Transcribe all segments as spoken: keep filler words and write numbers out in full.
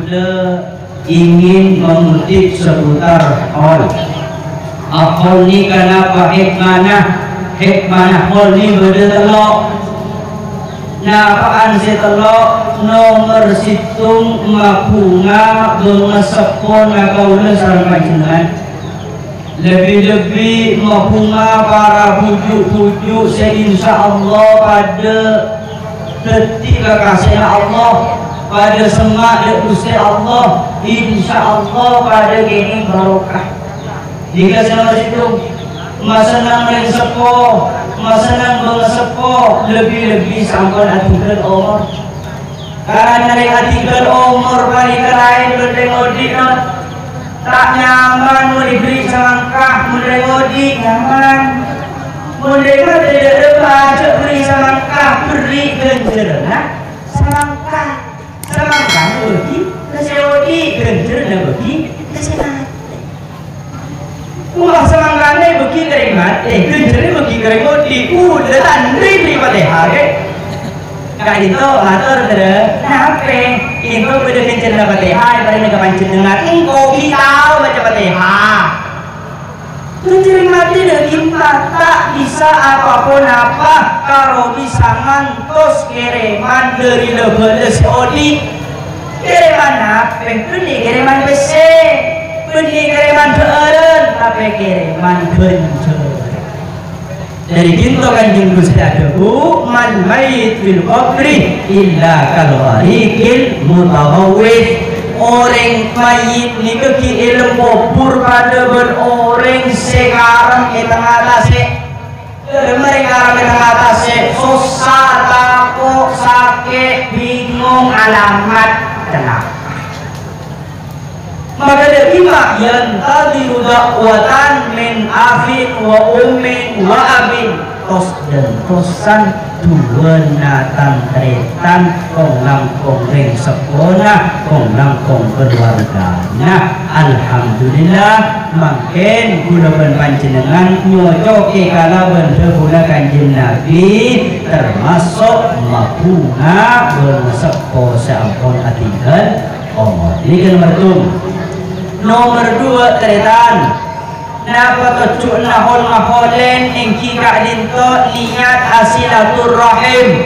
Kaulâ ingin mengutip seputar haul. Haul nèka napa hikmana? Hikmana haul nèka bâdâ tello'. Napa'an sè tello'? Nomer sèttong, mabhunga bângaseppona kaulâ sareng panjhennengngan. Lebbi-lebbi mabhunga para bhuju'-bhuju' sè insyaallah padâ dhâddhi kakasèna Allah, padâ semma' dâ' Ghustè Allah, insyaallah padâ kènè' barokah. Nèka sè nomer sèttong, masenneng rèng seppo, masenneng bângaseppo, lebbi-lebbi sampon adhingghâl omor. Karana rèng adhingghâl omor panèka laèn bân rèng odi'na. Ta' nyaman mon èberri' samangka, mon rèng odi' nyaman. Mon rèng matè dâ' remma jhâ' berri' samangka, berri' ghânjhârânna samangka. Samangka bâgi ka sè odi', ghânjhârânna bâgi ka sè matè. Wah, samangkana èbâgi ka rèng matè, ghânjhârânna èbâgi ka rèng odi'. Udah, tanri bri Fatihah, ghi. Ka'dinto mator, Dra. Napè? Ènto bâdâ ghânjhârânna Fatihah èparèngana ka panjhennengngan. Engko' ghi' tao maca Fatihah. Ghânjhârânna matè dâggi' ta' bisa apa-ponapa karo bisa ngantos kèrèman dâri la-bâlâ sè odi'. Kèrèman napè? Bânnè kèrèman pèssè, bânnè kèrèman dhâ'ârân, tapè kèrèman ghânjhârân. Dâri ka'dinto Kanjeng Ghustè adhâbu, "Mal mayyit fil qabri illa kal ghariqil mutaghawwits." Orèng mayyit nèka ghi' è lem kobhur padâ bân orèng sè karem è tengnga tasè'. Dâremma rèng karem è tengnga tasè', sossa, tako', sakè', bingong, alamat, celaka. Maka dâggi' ma' yantadhiru da'watan min akhin wa ummin wa abin. Tos-dântosan duwâna tan-tarètan, kong-langkong rèng seppona, kong-langkong kaluwargana. Alhamdulillah, mangkèn kaulâ bân panjhennengngan nyocokè kalabân dhâbuna Kanjeng Nabi, tamaso' mabhunga bân seppo sè ampon adhingghâl omor. Nèka nomer sèttong. Nomer duwâ', tarètan. Napa tojjhuna hol-maholèn? Èngghi ka'dinto niyat asilaturrahim.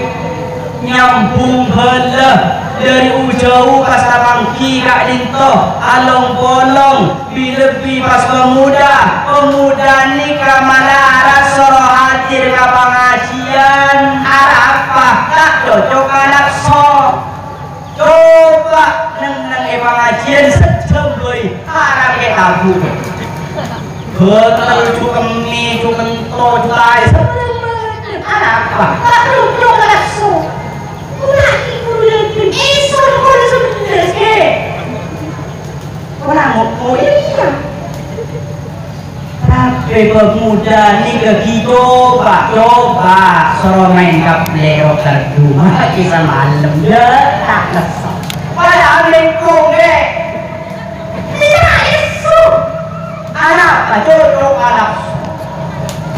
Nyambung bhâlâ dâri u-jâu pas tapangghi ka'dinto, along-polong, bi-, lebbi pas pemuda. Pemuda nèka malarat soro hadir ka pangajiân, arapa ta' cocok ka napso. Coba neng-enneng è pangajiân sejjhâm bhâi, haram kè' tabu. Bhâtel, jhukemmè, jhukento, jhutaè, sampèyan arapa? Ta' cocok ka napso. Ora iku lagi, èsor kono sebelas, eh. Ora ngomong, iya. Tapè pemuda nèka ghi' coba, coba soro maèn kaplè' rokardu, ma' ghi' samalem, dâ' ta' lesso. Padahal lèngkong, ghi. Tidak isu. Arapa cocok ka napso.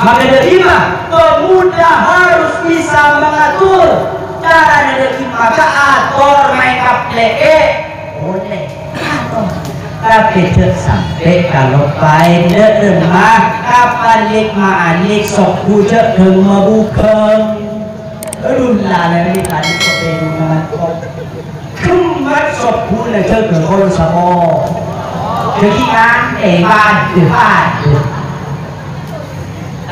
Maka dâri ma', pemuda harus bisa mengatur carana dâri ma' kaator maèn kaplè', ghi. Ollè. Tapè jhâ' sampè' kaloppaè dâ' remma, kapan lèk-ma'an lèk sobbhu jhâ' ghâmma bhughâng. Adu, lalè tadi kepénungan kok. Ghemmat sobbhuna jâgâ kol sapo. Jadi kanthè, padâ, padâ.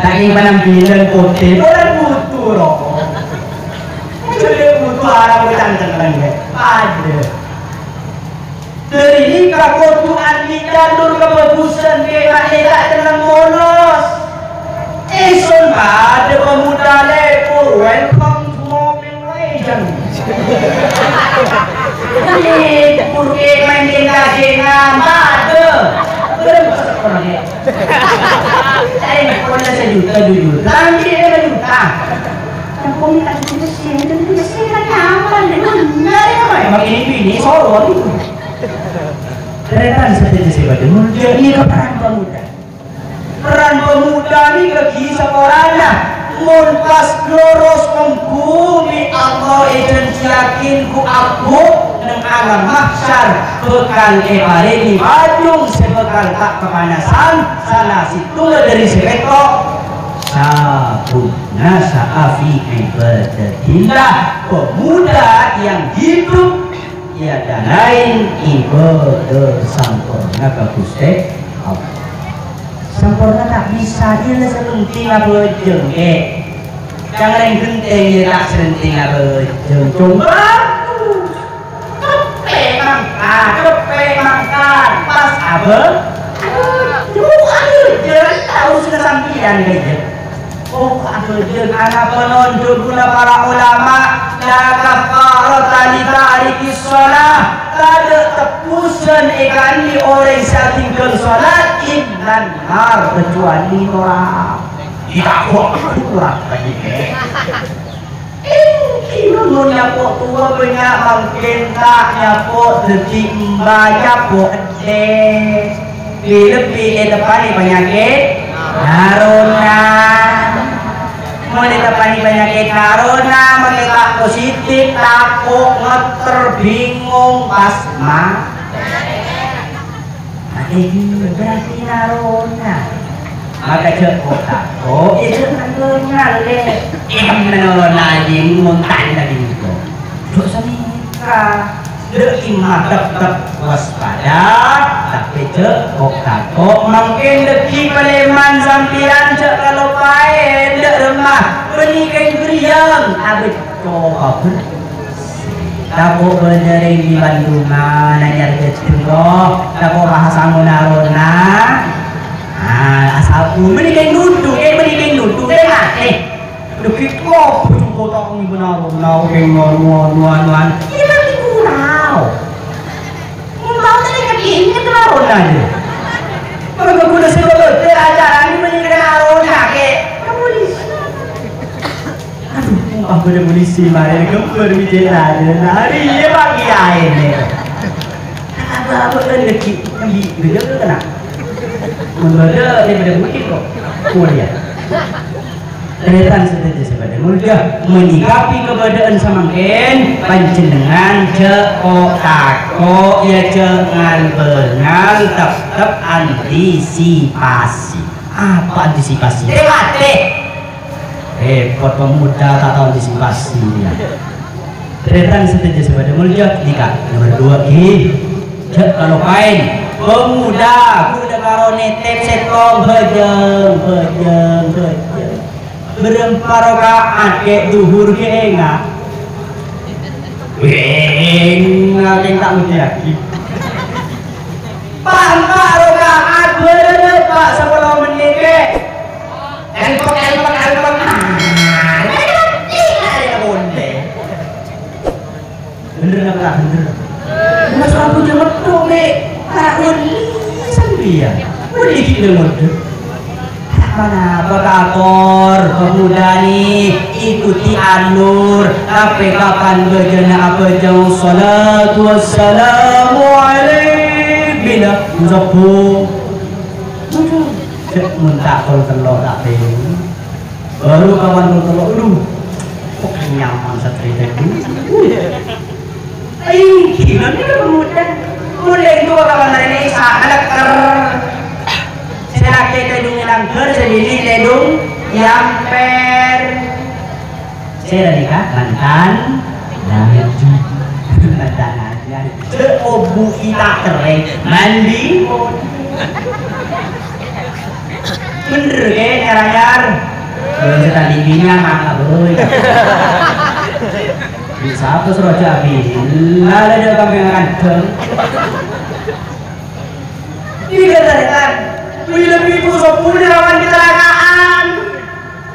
Saking panampilan potè, bulan butuh rokok. Jadi butuh arang kenceng-kenceng, ya. Padâ. Dâri nèka kodhu andi' jalur kabhâghusân, kèng ta' celleng polos. Èson padâ pemuda lèbur, welcome to Mobil Legend. Lèbur kèng maèn kèng-kajèngan, padâ. Belum sekolah, ya. Saya sekolah sejuta, dua juta. Nanti lima juta. Yang komik tadi itu sih, itu sih, kan nyaman, ya, bener, ya, Pak. Emang ini bini, solo, gitu. Tarètan sadhâjâ sè padâ, mon jâ' nèka peran pemuda. Peran pemuda nèka ghi' saporana. Mon pas loros ongghu bi' Allah èjhânjhiyaghi ghu-, abbhu, Alam mahsyar bhâkal èparèngè pajhung sè bhâkal ta' kapanasan, sala sèttonga dhâri sè pètto'. Syabun nasya'a fi ibadatillah, pemuda yang hidup tiada lain ibadah samporna ka Ghustè Allah. Samporna ta' bisa, iyâ la sè penting abhâjâng, Kè. Cangkèng ghentèng iyâ ta' sè penting abhâjâng. Coba. Keppè mangkat, keppè mangkat. Pas abhâ-, Aduh, abhâjâng, ta' urusanna sampèyan, Kè. Oh, abhâjâng, ana panon dhuguna para ulama, la kaffarata li tarikis shalah, tadâ' tebbusan èkaanḍi' orèng sè adhinggâl shalat, illan nar, kecuali neraka. Èngghi, mon nyapo' towa bânnya' mangkèn ta' nyapo' dhâddhi emba, nyapo' èdhek. Bi-, lebbi èteppa'è panyakèt narona. Mon èteppa'è panyakèt narona, mangkèn ta' positif, tako', ngetter, bingung, pas ma-, matè. Berarti narona. Maka jhâ' ko'-tako', iyâ jhâ' ngalè-ngalè. Èngghi narona jhâ' ngonta'è tadi nèko. Jhâ' sanèka. Dâ' imma teptep waspada, tapè jhâ' ko'-tako'. Mangkèn dhâggi' palèman sampèyan jhâ' kaloppaè, dâ' remma bânnè kèng ghâriyâng, abâcco pabher. Tako' bâdâ rèng è Bandungan anyar jhâjhâ, tako' pas sango narona. Ah, asabu, mending nudhu, eh, mending nudhu, eh, mati. Lho, gitu, apa juga tak ngibu narona, oke, ngono, ngono, ngono. Ini kan ibu tahu. Mau tahu tadi kan ini kan narona aja. Kalau guna sebab acara ini mending narona, kayak, kamu di Aduh, apa bâdâ polisi marè ghembhâr bi' cè' rajâna. Arèya, Pak Kiyaè, nè. Apa-apa kan lagi, lagi, beliau tuh kena. Membâdâ daripada mungkin kok. Mulia. Tarètan sadhâjâ sè padâ molja, menyikapi kabâdâ'ân samangkèn, panjhennengngan jhâ' ko'-tako', ya jhâ' ngal-bângal, teptep antisipasi. Apa antisipasi? Lewat, eh. Repot pemuda ta' tao antisipasi, ya. Tarètan sadhâjâ sè padâ molja, nèka nomor dua ghi. Jhâ' kaloppaè. Pemuda, ghulâ karo nètèp sèttong, bhâjâng, bhâjâng, bhâjâng. Bârâmpa raka'at kè' dhuhur kè' enga'? Enga' kèng ta' mudiyaghi. Pa', empa' raka'at bârâmpa sapolo mennit kè'. Elpek, elpek, elpek. Ah, ini kan tinggal ya, Bonde. Bhender napa ta' bhender? Mas Prabu Jametto, Lè'. Ta' wali sampèyan. Wali ghi' ngodâ. Ponapa kator pemuda ni ikuti alur, tapè kapan bâjâna abhâjâng shalatu wassalamu alaik bila musabbhu. Waduh, cè' mon ta' kol tello' ta' tèngghu. Baru kapan kol tello', aduh, kok nyaman satria tèngghu. Ai, gila nih pemuda. Mulai itu kapan hari ini sa-, ngalekker. Sè lakè' tèdung è langghâr, sè binè' tèdung è ampèr. Sè rèya nèka mantan laju. Mantan anyar. Cè' obu' è ta' kerrèng. Mandi. Bhender, kè, anyar-anyar. Belum kita tingginya, maka, bro. Bisa apa seroja abi? Lah, lah, dia kambing akan dong. Ini kan, kan. Bila ibu sepuluh lawan kecelakaan.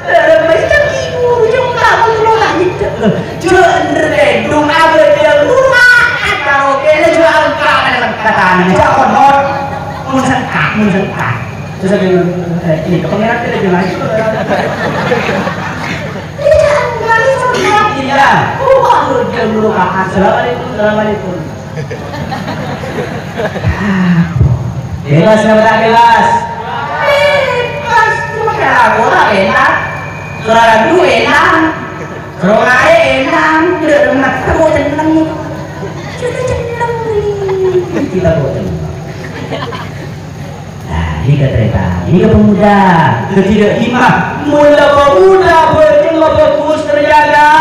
Dalam macam ibu, cuma tak perlu tak gitu. Jender, dong, apa dia rumah? Karaoke ini juga angka, kata-kata. Jangan not. Mun sengkak, mun sengkak. Terus ada yang, eh, ini ke pangeran kita bilang. Iya. Oh, wah, dia dulu, Pak. Assalamualaikum, assalamualaikum. Bebas napa ta' bebas? Bebas, cuma karo aku ta' enak. Suara lagu enak. Suara ae enak. Udah, enak. Aku seneng. Kita bawa terima. Nah, ini kata-kata, ini ke pemuda. Ketidak iman, mula pemuda berjemma bagus terjaga,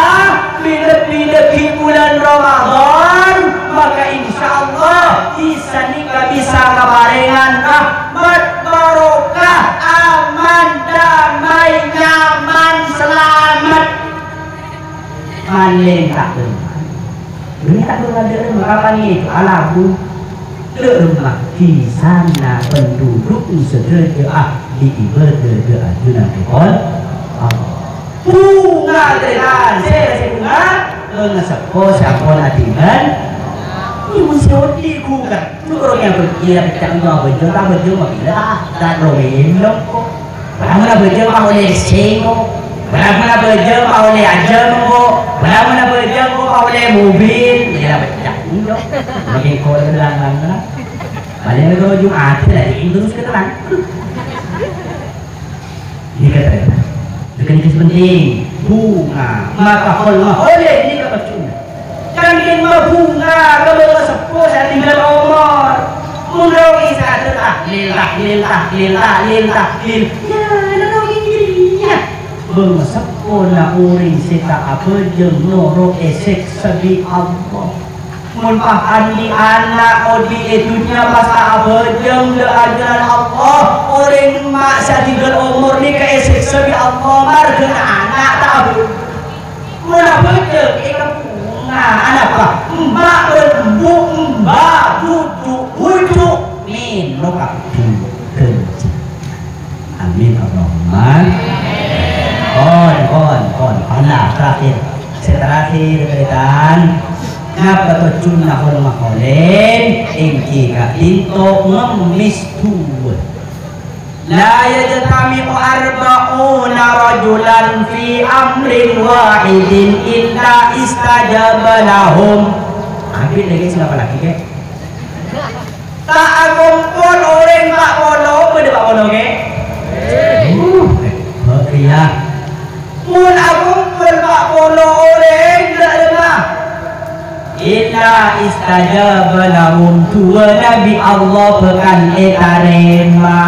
lebih-lebbi bulan Ramadan, maka insya Allah bisa nika bisa kaparengan rahmat, barokah, aman, damai, nyaman, selamat. Malèng ta' bârâmma. Bânnè ta' bârâmma, dâ' remma kapan ngèdhâ alabung. Dâ' remma, di sana penduduk sadhâjâ ahli ibadah dâ' ajunan èpon. Bhunga, tarètan, sè, sè bhunga, bângaseppo sè ampon adhingghâl. Iyâ, mon sè odi' ghun kan. Noro' nyambut, iyâ, pecca' nyoba, jung, tambah jung, mabila, ta' ro melong, kok. Bârâmma bâjâng pas ollè sèngo. Bârâmma bâjâng pas ollè ajâm, kok. Bârâmma bâjâng, kok, pas ollè mobil. Iyâ, pecca', nyoba. Makin kok, terang, terang, terang. Bâli' noro' jung, adâ, lagi terus ke terang. Ini kata, ini kata penting. Bhunga, maka hol, ma-, oleh ini kata cuma. Kan kèng mabhunga ka bângaseppo sè atinggal omor. Mon rowa sè adâ tahlil, tahlil, tahlil, tahlil, tahlil. Yâ, la rowa jârèya. Bângaseppona orèng sè ta' abhâjâng noro' èsèksa bi' Allah. Mon pas andi' ana' odi' è dhunnya pas ta' abhâjâng dâ' ajunan Allah, orèng emma' sè atinggal omor nèka èsèksa bi' Allah marghâna ana' ta' abhâjâng. Mon abhâjâng èkabhunga, anapa? Emma' bân embu', emba', budu', budu', mèlo kabbhi ghânjhârânna. Amin, Allahumma. Pon, pon, pon. Pon, nah, terakhir. Sè terakhir, tarètan. Napa tojjhuna hol maholèn? Èngghi ka'dinto ngemmès duwâ'. La yajtami'u arba'una rajulan fi amrin wahidin illa istajaba lahum. Abit lagi, sapa lagi, Kè? Ta' akompol orèng pa' polo, bâdâ pa' polo, Kè? Uh, hebat, iyâ. Mon akompol pa' polo orèng, dâ' remma. Illa istajaba lahum, duwâna bi' Allah bhâkal ètarèma.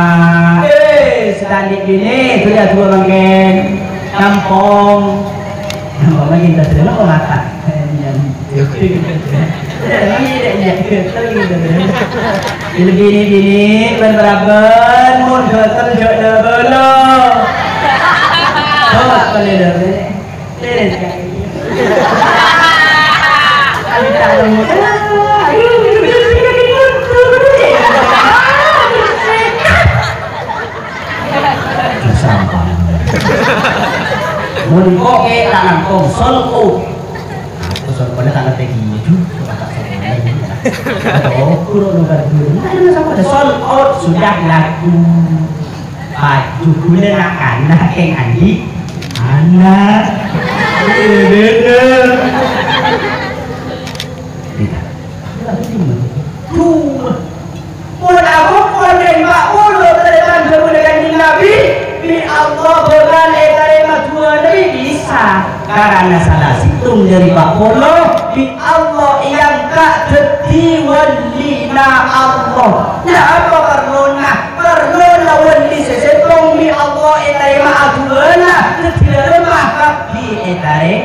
Eh, sè ta' andi' binè, bâdâ duwâ' mangkèn. Kampong. Kampong lagi, ta' terima kok mata. Iyâ, iyâ. Iyâ, iyâ, iyâ. Iyâ, binè-binè, bân-bârâbân, mon ghâtel jhâ' la-bâlâ. Bos, palèlè. Lèrès, Kak. Abit ta' nemu. Sampang. Mon kok, Kè, ta' langkong, sold out. Aku sold out, ta' ngerti gitu. Atau, kurang lugar dulu. Nah, ini sama ada sold out, sudah laku. Bâjâ ghulâ na'-kana' kèng andi'. Ana'. Bhidhâ. Duh. Mon akompol orèng pa' polo tarètan dhâbuna Kanjeng Nabi, bi' Allah bhâkal ètarèma duwâna bi' bisa. Karana sala sèttong dhâri pa' polo, bi' Allah èangka' dhâddhi wallina Allah. Napa parlona? Parlona walli sè sèttong bi' Allah ètarèma aduwâna, dhâddhi dhâremma kabbhi ètarè-,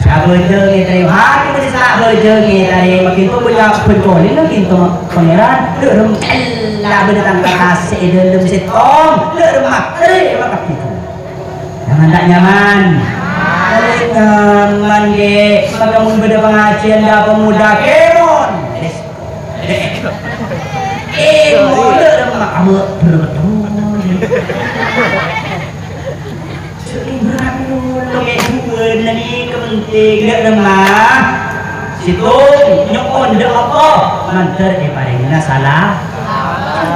sè abhâjâng ètarèma, hati bâdâ sè abhâjâng ètarèma, ghânto bânnya' bân kolèna ghânto Pangèran, dhârem ella bâdâ tang kakasè' è dhâlem sèttong, dhâremma tarèma kabbhi. Nyaman ta' nyaman? Nyaman, Kè. Maka mon bâdâ pangajiân dâ' pemuda, kèmon. Eh, modâ dâ' emma' abâ' berbetul. Sering berangkat dulu, Kè, dua, nani kepenting, dâ' emma'. Sèttong, nyo'on dâ' Allah, mandhâr èparèngana sala.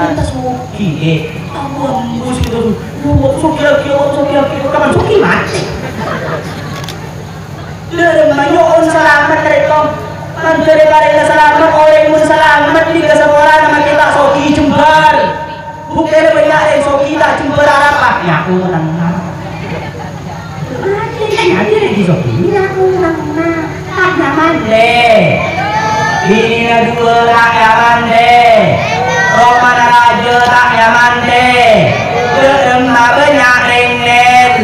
Minta sogi, Kè. Ampon, Gus, gitu. Lu, kok sogi lagi, kok sogi lagi, kok kapan sogi mati? Lha, nyo'on salamet, Rèk, Kong. Mandhâr èparèngana salamet, orèng mon salamet nèka saporana makè ta' sogi jembhâr. Buktèna bânnya' rèng sogi ta' jembhâr arapa? Nyaku tenang. Nyaku tenang. Tak nama Dè. Binèna duwâ' ta' èamandè. Romana rajâ ta' èamandè. Dâ'remma bânnya' rèng-nèng.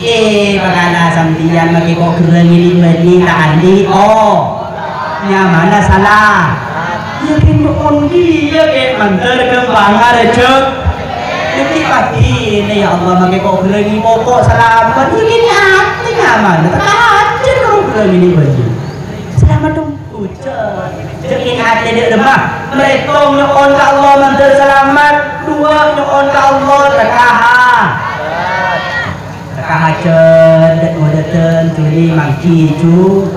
È, pakana sampèyan makè ko' ghellâ' ngènè bânnè ta' andi', oh. Nyamana sala. Yâ, kèng mon iyâ, kè, mandhâr ghâmpang arèjâ. Dhâddhi pagghina, ya Allah, makè ko' ghellâ' ngènè poko' salamet. Yâ, kèng atè nyamana, ta' kajâr ko' ghellâ' ngènè bânnè. Salamet dong, bujâ. Jâ' kèng atè dâ' remma. Mèttong nyo'on ka Allah mandhâr salamet. Duwâ' nyo'on ka Allah berkah. Ka hajât, dâ'-ngodâdhân, dhuli mangghi, Ju.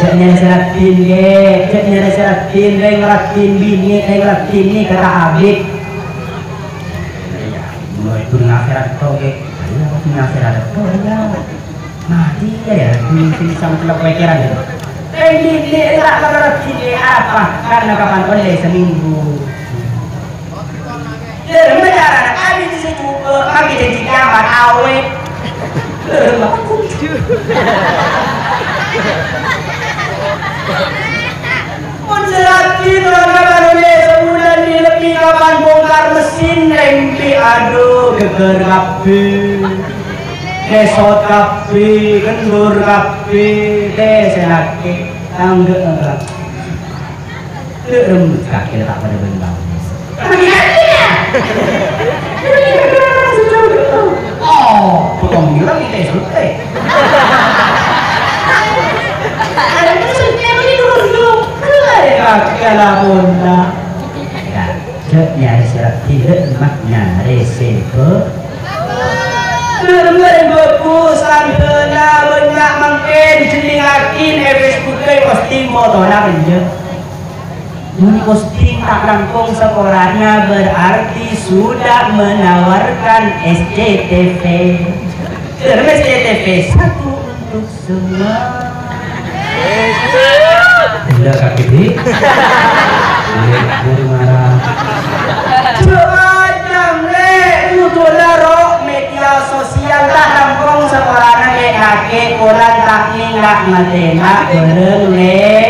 Jâ' nyarè sè raddhin, Gè. Jâ' nyarè sè raddhin, rèng raddhin binè', rèng raddhin nèka ta' abit. Iyâ, mulai pun ngafèrat to, Gè. Iyâ, pun ngafèrat to, iyâ. Mati, iyâ, iyâ. Sing, sing sampe' pèkkèran, Gè. Rèng binè' ta' bakal raddhin, Gè. Apa? Karena kapan ollè seminggu. Dâremma carana kawin sè jhughân, makè jhânjhi kèyamat awet. Dâremma. Mon sè raddhin, kapan ollè sabulân lebbi, kapan bongkar mesin, rembi, adu, ghâgghâr kabbhi. Kèsot kabbhi, kendhur kabbhi, tè sè lakè', tangghâ kabbhi. Lho, rembes kakè ta' padâ bân bâ'na. Oh, potong bilang kita S T. Ada terus yang ini dulu. Kakè la ponna. Ya, jâ' nyarè sè raddhin, mah nyarè sè bâ-, Lho, rembes bhâghus, tandhâna bânnya' mangkèn, jhennengngaghi è Facebook-è, posting fotona, bânnya'. Mon posting ta' langkong saporana berarti sudah menawarkan S C T V. Terus S C T V satu untuk semua. Enggak, Kak Didi. Iya, baru marah. Coba jam le, kudu laro media sosial ta' langkong saporana kè-kakè, koran ta' nèng, ta' matèna, bareng le.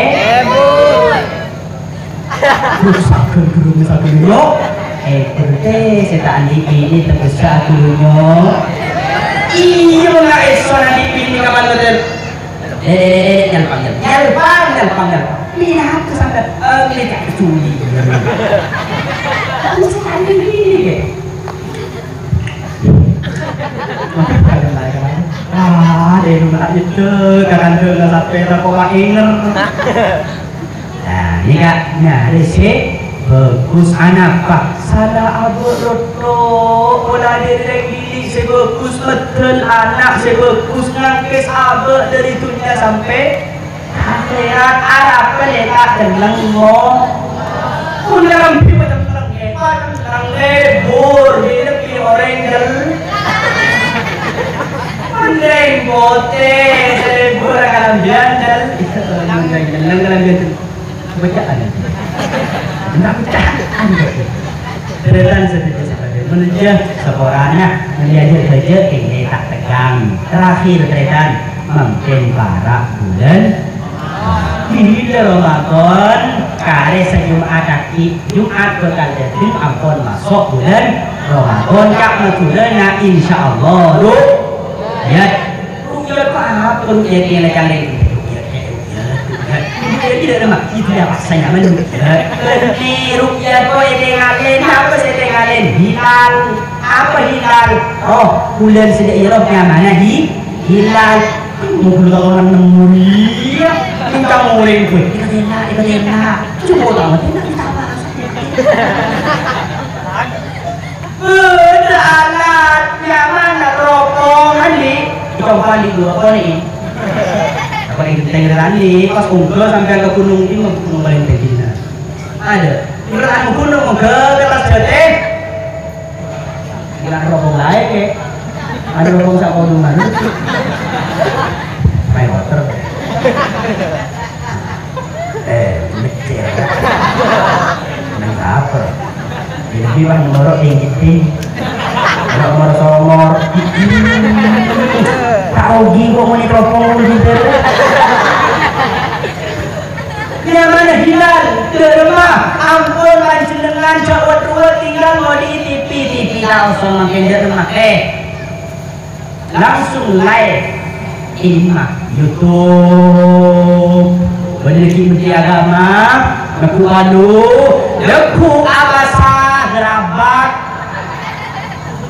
Rusak kan gurung satu dulu. Eh, ente sè ta' andi' binè tebessa' gurunyo. Iyâ, la èso andi' binè kapan model. Eh, eh, eh, eh, nyalpang, nyalpang, nyalpang, nyalpang, nyalpang. Minat ke sampai, eh, minat ke culi. Kamu sè ta' andi' binè, kè? Ah, deh, lu tak nyedek, kadang-kadang sampai rokok makinger. Nah, ini, Kak, nyarè sè bhâghus. Anapa? Sala abâ' lotto, pola dhâri rèng binè' sè bhâghus, medhâl ana' sè bhâghus, ngangkès abâ' dhâri dhunnya sampè' Akhirat arapa lè ta' celleng, mo? Mon ngarembi pacelleng, eh, pacelleng lebur, lebbi orèng jel-, orèng potè, lebur kalambhiyân jel-, orèng celleng kalambhiyân jel-, bacaan. Enggak bacaan. Tarètan sadhâjâ sakadhâr. Menunjukkan saporana, menjajah baja ini tak tegang. Terakhir, tarètan, mungkin para bulan. Bilâ Ramadan, karè sajum'at aghi', Jum'at bhâkal dâteng ampon maso' bulan Ramadan, Kak, Madhurâna, insyaallah, ru'yat. Ru'yat apa? Ru'yat yang kalèng. Ru'yat, ru'yat, ru'yat. Ru'yat tidak ada mak-, itu ya, pas saya mana ru'yat. Ini ru'yat kok ini ngalen, apa sih ini ngalen? Hilal. Apa hilal? Oh, bulan sedek ya, roh, nyamana hi-, hilal. Mau belum tahu orang nemu dia. Minta ngoreng gue. Ikut enak, ikut enak. Coba tahu, enak kita apa rasanya? Bâdâ anak, nyamana teropong, Andi. Coba, Andi, dua apa nih? Apa yang genteng, Andi? Pas unggul sampai ke gunung ini, gunung paling tinggi, nah. Ada. Berat gunung, ke atas jati. Gila, teropong lain, ya. Ada teropong sak gunungan. Main water. Eh, mikir. Nang apa? Jadi, Bang, ngorok dingin-dingin. Somor-somor. Ta' ogi kok muni teropong muni bibir. Nyamana Hilal, dâ' remma, ampon panjhennengngan jhâ' wet-ruwet tinggal ngodhi'i T V, T V ta' osa mangkèn dâ' remma. Eh, langsung live. Ini mah YouTube. Bânnè ghi' Menteri Agama, neggu' palu, neggu' abasa, gerabak.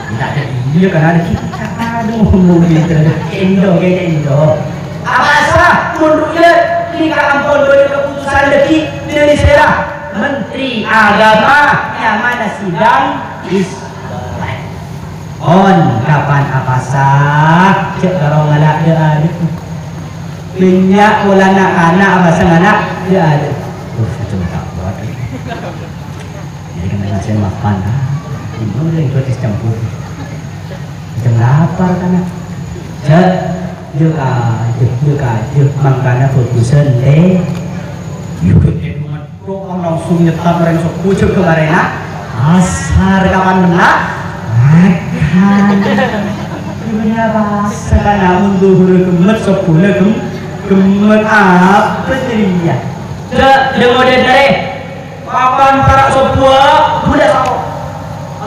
Enggak ada iya kan ada kita. Aduh, mungkin terus. Indo, kayaknya Indo. Abasa, menurut dia, ini kan ampun boleh keputusan lagi dari saya. Menteri Agama yang mana sidang is On, kapan abasa? Jhâ' karo ngala' dâ' adâ'. Bânnya' polana kana' abasa ngala' dâ' adâ'. Duh, macem tak kuat. Jadi kena ngasih makan, ah. Ini udah ikut es campur. Macem lapar kana'. Jhâ', jhâ' ka, jhâ', jhâ' ka, jhâ'. Mangkana bhâghusân, tè. Yuk, Do'an langsung nyettap orèng sobbhu jâgâ marèna. Asar kapan mennang? Makan. Dunia rasa kan amun dhuhur ghemmet, sobbhuna ghem-, ghemmet. Apa jârèya? Jhâ', demo dâri. Kapan para' sobbhu, bulâ saor.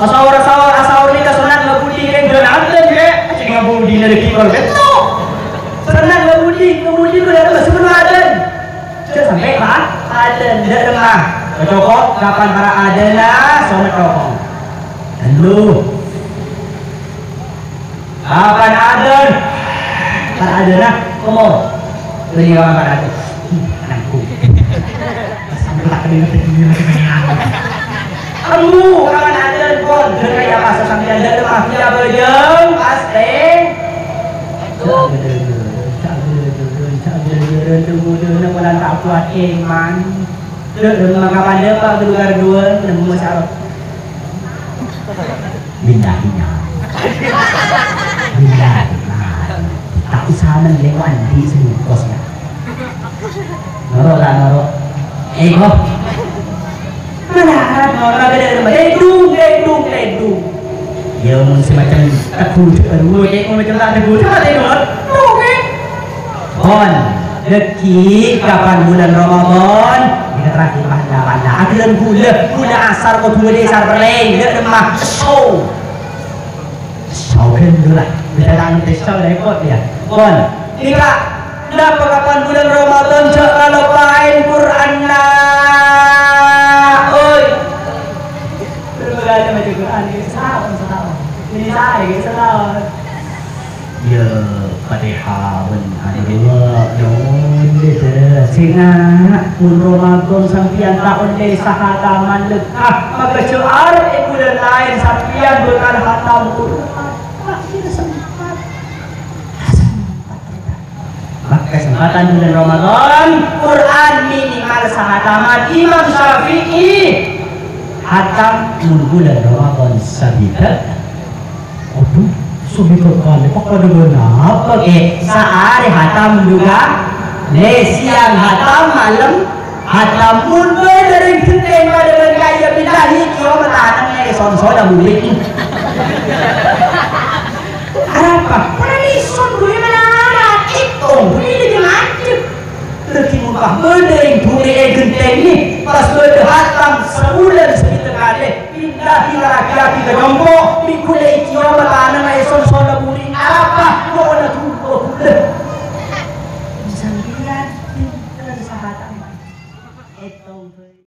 Asaor, asaor, asaor nèka sonnat ngabudi kèng dâlem adân, Kè. Ajjhing ngabudina dâgghi' kol bètto. Sonnat ngabudi, ngabudi bulâ masuk adân. Jhâ' sampè' pa-, adân, dâ' remma. Cocok, kapan para' adânna, somet rokok. Tello. Kapan adân? Para' adânna, komo. Bânnè kapan para' adân? Anakku. Sampai tak kenal lagi, lagi kenal. Kamu, kapan adân, pon? Dâ' kaya apa sasampèyan, dâ' remma, dia bâjâng, pastè. Cak gede-gede, cak gede-gede, cak gede-gede, tunggu dulu, bulan tak kuat iman. Dâ' remma kapan dâpa' guru kardhuwân, nemmo sarok. Billahi, nya. Billahi, nya. Tak usah neng lewat di sini, bosnya. Noro' ta' noro'? Ego. Mana noro' gede rumah? Ledung, ledung, ledung. Ya, mun semacam tebu, tebu, ya, mun macam tak tebu, coba tebu. Oke. Pon, dâgghi' kapan bulân Ramadan? Kita terakhir pahala-pahala. Akhirnya gula, gula asar, kok dua desa berleng, dâ' remma. Oh. Saudara, bisa tangan pisau repot ya. Pon, ini Kak, kenapa kapan bulan Ramadan jhâ' kaloppaè Qur'anna? Oi. Berapa kali baca Qur'an? Ini setahun, setahun. Ini saya, ini setahun. Ya, Fatihah, ben, anu, dua, dua, dua, sing ana', pon Ramadan sampèyan ta' ollè sahataman lekka, maka jhâ' arep è bulân laèn sampèyan bhâkal hatam Qur'an. Maka kesempatan bulan Ramadan, Quran minimal sahataman. Imam Syafi'i hatam mun bulan Ramadan sabidhâk. Aduh, sabidhâk kalè, Pak, pada kenapa, Kè? Saarè hatam juga. Lè, siang hatam, malem hatam. Mun bâdâ rèng ghentèng padâ bân kaya billahi, kiyoma tanang nèka son-sonna murid. Arapa? Para lison, Bu, ya, mana? Ittong, Bu, ini dia ngajak. Lagi mumpah bâdâ rèng bhuto è ghentèng nè, pas bâdâ hatam sabulân sabidhâk kalè, pindah kita lagi-lagi ka compo', minggu lè iki omor